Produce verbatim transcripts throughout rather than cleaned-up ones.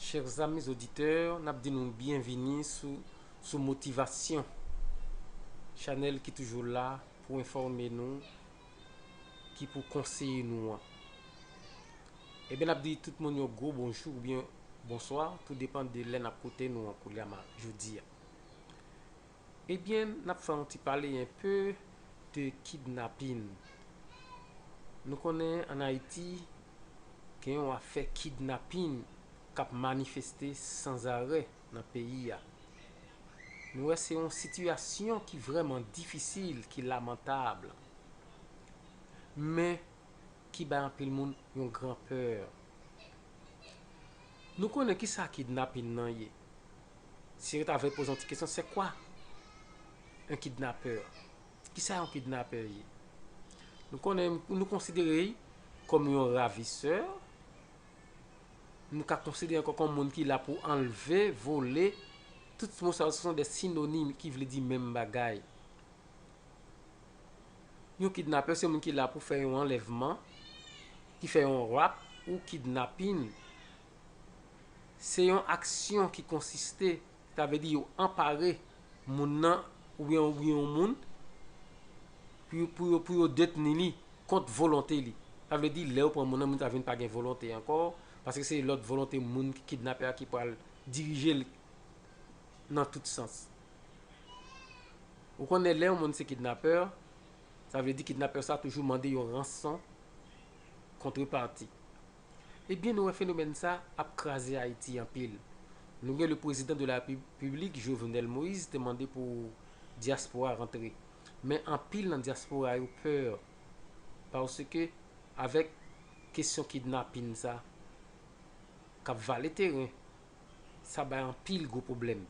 Chers amis auditeurs, n ap di nou byenvini sou, sou Motivasyon, chanèl ki toujou la pou enfòme nou, ki pou konseye nou an. Ebyen, n ap di tout moun yon gwo bonjou oubyen bonswa, tou depann de lè n ap koute nou an koulye a, jodi a. Ebyen, n ap fè yon ti pale enpe de kidnapin. Nou konnen ann Ayiti, gen yon afè kidnapin k ap manifeste sanzarè nan peyi a. Nou wè se yon sitiyasyon ki vrèman difisil, ki lamantab. Men, ki bay anpil moun yon gran pè. Nou konnen ki sa kidnapin nan ye. Si yo ta vle poze yon ti kesyon, c'est quoi un kidnappeur? Ki sa yon kidnapè ye? Nou konnen, nou konsidere l kòm yon ravisè, nou ka konsidere l kòm yon moun ki la pou anlve, vole, tout mo sa yo, se sont des synonymes ki vle di menm bagay. Yon kidnapè se moun ki la pou fè yon anlèvman, ki fè yon rap ou kidnapin. Se yon aksyon ki konsiste, sa vle di yo anpare moun nan oubyen, oubyen yon moun pou yo, pou yo, pou yo detni li kont volonte li. Sa vle di lè yo pran moun nan, moun sa vin pa gen volonte ankò, paske se lòt volonte moun ki kidnapè a ki pral dirije l nan tout sans. Ou konnen lè yon moun se kidnapè, sa vle di kidnapè sa toujou mande yon ranson kontrepati. Ebyen, nou wè fenomèn sa ap kraze Ayiti anpil. Nou gen le président de la République, Jovenel Moïse, te mande pou dyaspora rantre. Men anpil nan dyaspora yo pè, paske avèk kesyon kidnapin sa k ap vale teren, sa bay anpil gwo pwoblèm.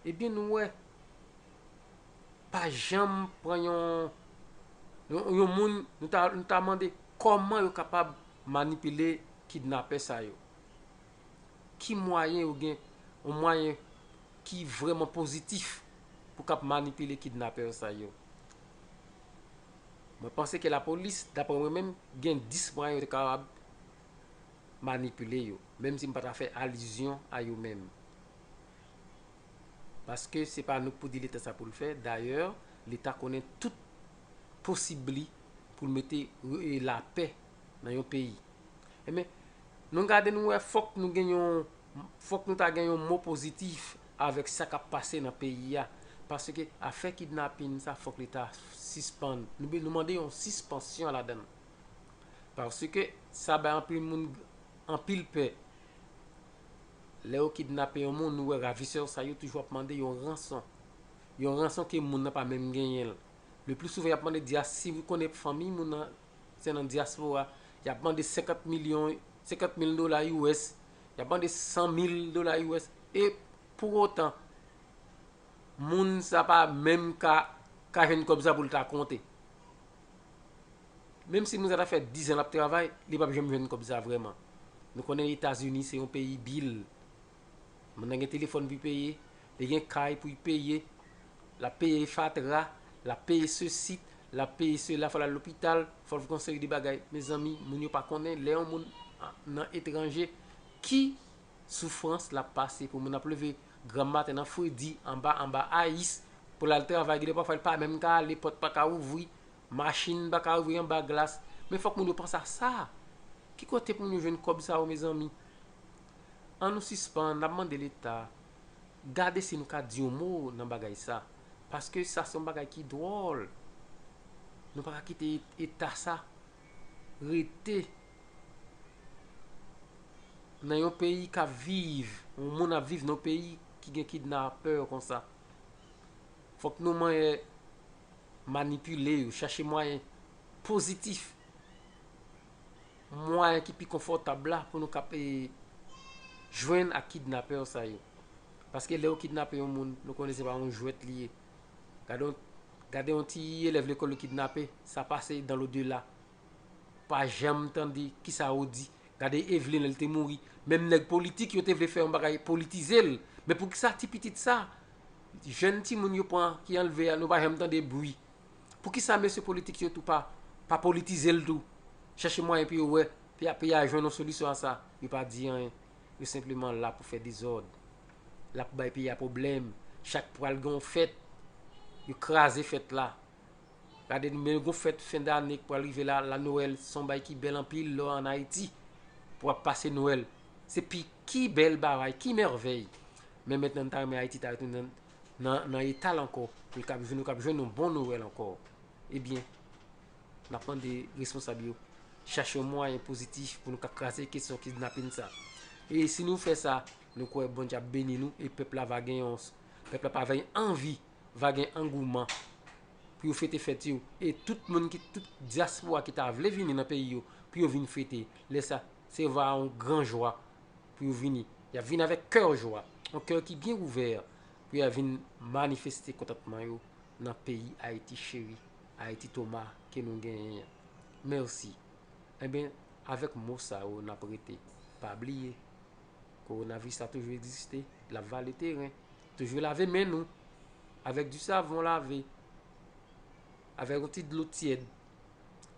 Ebyen, nou wè, pa janm pran yon, yon, yon moun, nou ta, nou ta mande kòman yo kapab manipile kidnapè sa yo. Ki mwayen yo gen, yon mwayen ki vrèman pozitif pou k ap manipile kidnapè sa yo? Mwen panse ke lapolis, daprè mwen menm, gen dis mwayen yo te kapab manipile yo, menm si m pa ta fè alizyon a yo menm. Paske se pa nou k pou di Leta sa pou l fè. Dayè, Leta konnen tout posib li pou l mete, e, lapè nan yon peyi. Ebyen, nou gade, nou wè, fòk nou gen yon, fòk nou ta gen yon mo pozitif avèk sa k ap pase nan peyi a. Paske afè kidnapin sa, fòk Leta sispann. Nou, nou mande yon sispansyon ladan l. Paske sa bay anpil moun anpil pè. Lè yo kidnape yon moun, nou wè ravisè sa yo toujou ap mande yon ranson. Yon ranson ke moun nan pa menm genyen l. Le pli souvan, y ap mande dyas, si ou konnen fanmi moun nan se nan dyaspora, y ap mande senkant milyon, senkant mil dola U S, y ap mande san mil dola U S, e pou otan, moun sa pa menm ka, ka jwenn kòb sa pou l ta konte. Menm si moun sa ta fè diz an l ap travay, li p ap janm jwenn kòb sa vrèman. Nou konnen Etazini se yon peyi bil. Moun nan gen telefòn pou l peye, li gen kay pou l peye, l ap peye fatra, l ap peye sesi, l ap peye sela, fò l al lopital, fò l fè yon seri de bagay. Mezanmi, moun yo pa konnen lè yon moun a, nan etranje, ki soufrans l ap pase pou moun ap leve granmaten nan fredi, anba, anba ayis, pou l al travay, gen de pafwa l pa menm ka ale, pòt pa ka ouvri, machin pa ka ouvri anba glas. Men fòk moun yo panse a sa. Ki kote pou moun yo jwenn kòb sa yo, mezanmi? An nou sispann, n ap mande Leta, gade si nou ka di yon mo nan bagay sa. Paske sa se yon bagay ki dwòl. Nou pa ka kite eta sa rete nan yon peyi k ap viv, yon moun ap viv nan yon peyi ki gen kidnapè konsa. Fòk nou manyen manipile yo, chache mwayen pozitif, mwayen ki pi konfòtab la pou nou kap, e, jwenn ak kidnapè sa yo. Paske lè yo kidnape yon moun, nou konnen se pa yon jwèt li ye. Gade yon, gade yon ti elèv lekòl yo kidnape, sa pase dans l'au-delà. Pa janm tande kisa yo di. Gade Evelyn lè l te mouri. Menm nèg politik yo te vle fè yon bagay politize l. Men poukisa ti pitit sa, jèn timoun yo pran ki anlve a, nou pa janm tande bri? Poukisa mesye politik yo tou pa, pa politize l tou? Chèche mwayen pou yo wè, pou y a, pou y a jwenn yon solisyon a sa. Yo pa di anyen. Yo senpleman la pou fè dezòd. La pou bay peyi a pwoblèm. Chak pral gen yon fèt, yo kraze fèt la. Gade nou, men gon fèt fen dane k pral rive la, la Nwèl, se yon bagay ki bèl anpil lè w an Ayiti pou w ap pase Nwèl. Se pi ki bèl bagay, ki mèvèy. Men mentnan, n ta renmen Ayiti ta retounen nan, nan, nan eta l ankò, pou l kab jwenn, nou kab jwenn yon bon Nwèl ankò. Ebyen, n ap mande responsab yo chache yon mwayen pozitif pou nou ka kraze kesyon kidnapin sa. E si nou fè sa, nou kwè Bondye ap beni nou e pèp la va gen yon, pèp la pa va gen anvi, va gen angouman pou yo fete fèt yo. E tout moun ki, tout dyaspora ki ta vle vini nan peyi yo, pou yo vin fete. Lè sa, se va yon gran jwa pou yo vini. Y ap vin avèk kè jwa, yon kè ki byen ouvè, pou y a vin manifeste kontantman yo nan peyi Ayiti cheri, Ayiti Toma ke nou genyen an. Mèsi. Enben, avèk mo sa yo, n ap rete. Pa bliye, kowonaviris la toujou egziste, l ap vale teren. Toujou lave men nou avèk di savon lave, avèk yon ti dlo tyèd.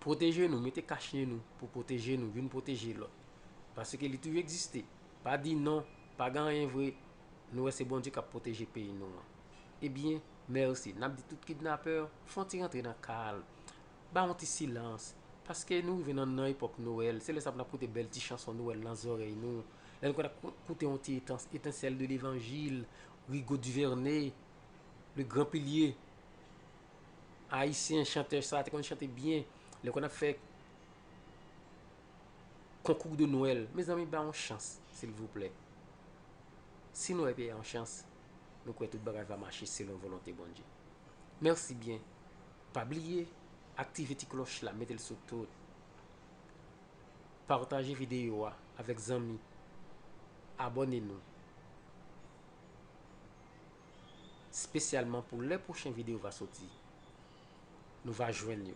Pwoteje nou, mete kach nen nou pou pwoteje nou, youn pwoteje lòt. Paske li toujou egziste. Pa di non, pa gen anyen vre. Nou wè se Bondye k ap pwoteje peyi nou an. Ebyen, mèsi. N ap di tout kidnapè, fè yon ti rantre nan kal. Ba yon ti silans. Paske nou rive nan, nan epòk Nwèl. Se lè sa pou n ap koute bèl ti chanson Nwèl nan zòrèy nou. Lè nou konn ap kou-, koute yon ti etans-, etansèl de levanjil, Rigaud Duvernay, le gran pilye ayisyen, chantè sa te konn chante byen. Lè konn ap fè konkou de Nwèl. Mezanmi, ba yon chans, silvouplè. Si nou bay peyi a yon chans, nou kwè tout bagay va mache selon volonte Bondye. Mèsi byen. Pa bliye, aktive ti klòch la, mete l sou tout. Pataje videyo a avèk zanmi. Abòne nou. Espesyalman pou lè pwochen videyo va soti, nou va jwenn yo.